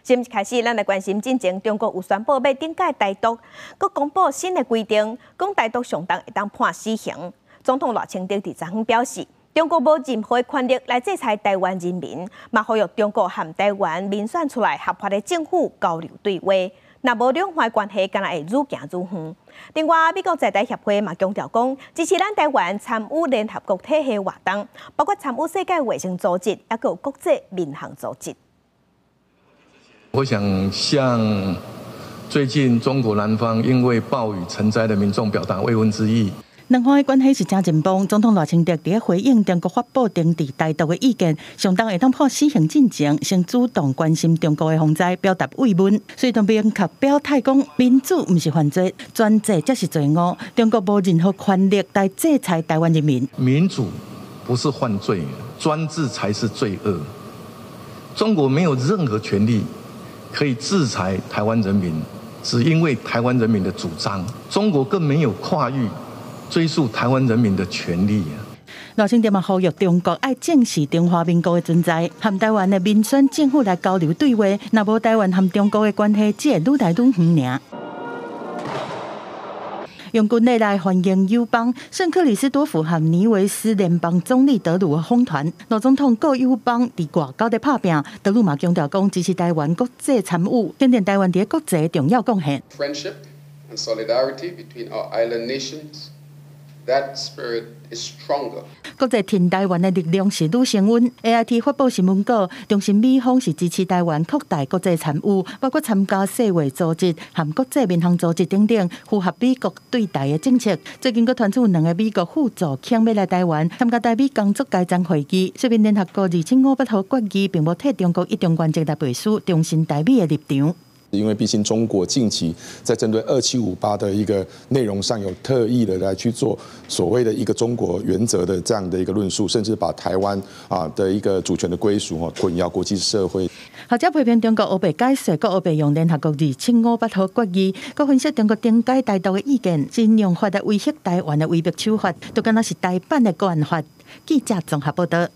新聞開始，咱來關心進前中國有宣布欲懲戒台獨，閣公布新的規定，講台獨上重會當判死刑。總統賴清德佇昨昏表示，中國無任何權力來制裁台灣人民，嘛呼籲中國和台灣民選出來合法的政府交流對話。若無兩岸關係，敢若會愈行愈遠。另外，美國在台協會嘛強調講，支持咱台灣參與聯合國體系活動，包括參與世界衛生組織，抑閣有國際民航組織。我想向最近中國南方因為暴雨成災的民眾表達慰問之意。兩岸的關係是誠緊繃，總統賴清德佇咧回應中國發布懲治台獨的意見，上重會當判死刑進前，先主動關心中國的洪災，表達慰問。雖然明確表態講民主毋是犯罪，專制才是罪惡。中國無任何權力來制裁台灣人民。民主不是犯罪，專制才是罪惡。中國沒有任何權利可以制裁台灣人民，只因為台灣人民的主張。中國更沒有跨域追訴台灣人民的權利。賴清德嘛呼籲中國愛正視中華民國的存在，和台灣的民選政府來交流對話。若無台灣和中國的關係，只會愈來愈遠爾。用軍禮來歡迎友邦聖克里斯多福和尼維斯聯邦總理德魯的訪團。賴總統閣友邦佇外交咧拍拚，德魯嘛強調講支持台灣國際參與，肯定台灣佇國際重要貢獻。 Friendship and solidarity between our island nations. That spirit is stronger. 國際挺台灣的力量是愈升溫。AIT 發布新聞稿，重申美方是支持台灣擴大國際參與，包括參加世衛組織和國際民航組織等等，符合美國對台的政策。最近閣傳出兩个美國副助卿欲來台灣參加台美工作階層會議，說明聯合國2758號決議並無替中國一中原則來背書，重申台美的立場。因為畢竟中國近期在針對2758的一個內容上有特意的來去做所謂的一個中國原則的這樣的一個論述，甚至把台灣啊的一個主權的歸屬混淆國際社會。學者批評中國烏白解說，閣烏白用聯合國2758號決議，閣分析中國懲戒台獨的意見，是用法來威脅台灣的威逼手法，都敢若是台版的國安法。記者綜合報道。